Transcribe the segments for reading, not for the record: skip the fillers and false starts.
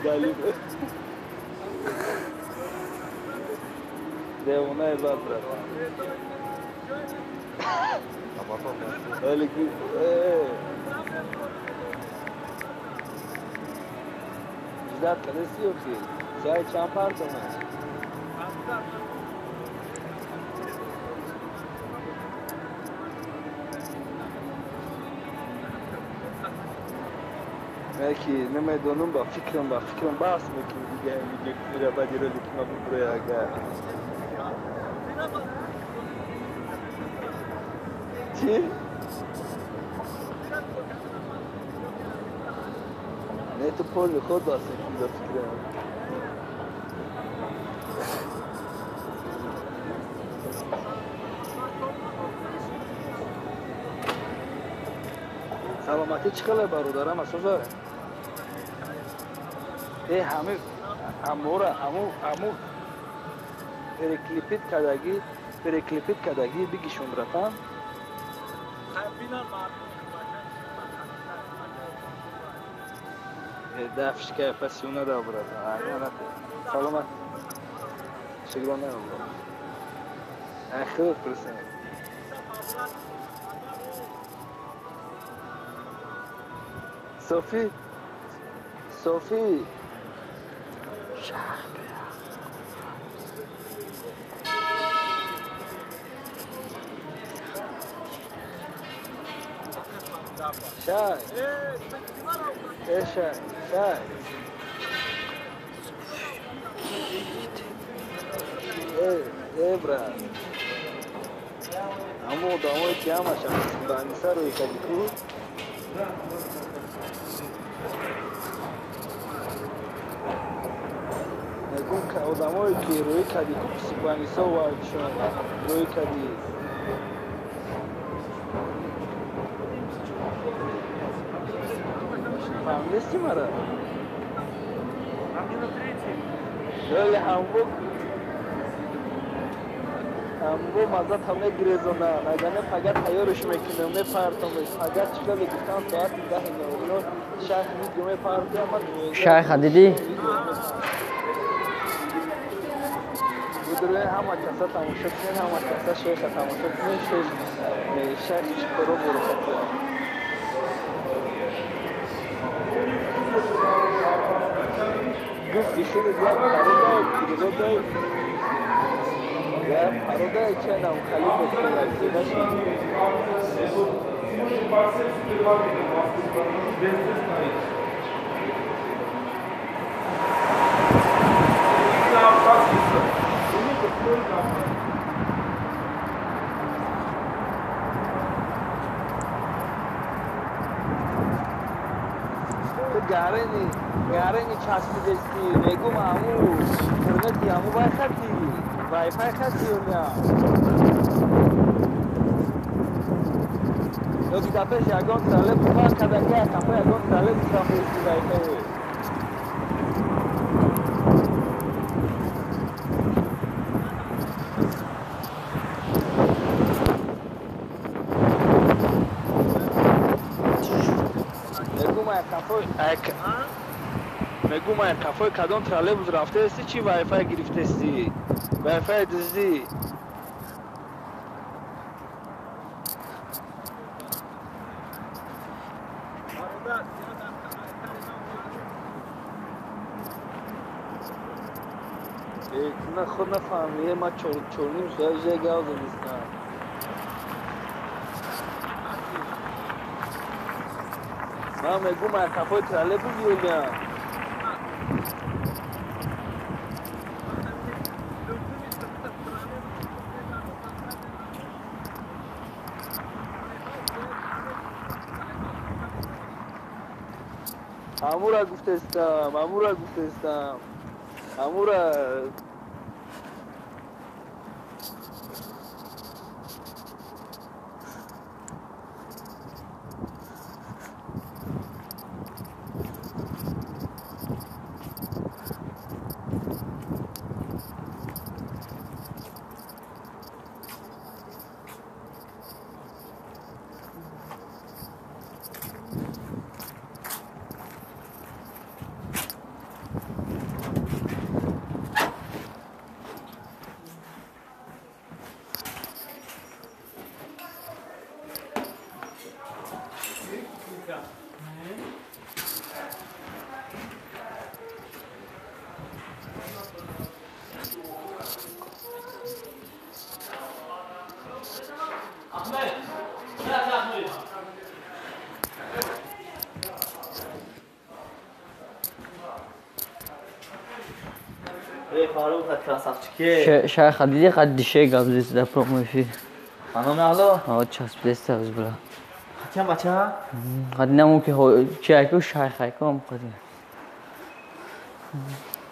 Галим. Девонаи бад, братан. А потом Ждать кадеси охи. Чай чанд партона? Ки намедонам, ба фикрам, ба фикрам баҳс мекунем дига, видео мира баъди ролики ма буброя агар. Чӣ? Не, ту поли худ баҳс мекунӣ, ба фикрам. Саломатӣ чӣ хеле, бародарам, асоза? Э, ҳами амора аму аму переклипит кардагӣ, переклипит кардагӣ бигишон, братан. Дафшка пасиона да, братан. Саломат. Шукрона, Ахир присен. Софи, Софи. Шай. Э, шай, шай. Э, э, брат. Аммо одамое ки ҳамаша баниса рӯи кади ку. Мегум, одамое ки рӯи кади ку писибанисо вайшон рӯи кади. Фаҳмидести мара? Леле ҳамбо ҳамбо маззат мегирезонад. Агар не, пага тайёрш мекунам, мепартомеш. Пага чӣ хеле гуфтам, соати 10:00 шайх видео мепартоям, ман Шайха дидӣ? Будуре ҳама каса тамошо кунед, ҳама каса шейха тамошо кунед, шейх шайх чӣ коро бурухатия. Гуфт бихеле як пародай, кирилодай, як пародай ченам халиб мекунад. Гарени, гарени часпидести, мегум аму, интернети аму вай хати, вайфай хати ё не? Ё ки дар пеш ягон троллейбус пар кардаги, кафо ягон троллейбус рафтести вайфай. Мегум, ай қафои кадом троллейбус рафтаести, чи вайфай гирифтести? Вайфай дуздӣ. На худ нафаҳмӣ, ма чорним соат же гав задистам. Ман мегум, ай қафои троллейбус ёлиям. Амура гуфтестам, амура гуфтестам. Амура. Фарух, красавчики. Шайха диди қад дише гап зист дар прямой эфир. Аноми алло? Ҳо, часпидеста била. Хатиям бача? Қад наму ки чи айку шайх айку қади.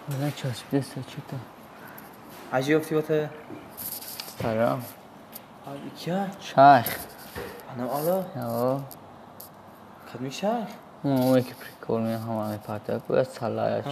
Била часпидеста чита. Ажи ёфти бота? Старам. Кия? Шайх. Анам алло? Ҳо. Кадми шайх? Мо ки прикол ме ҳама мепарта ку я салая чи.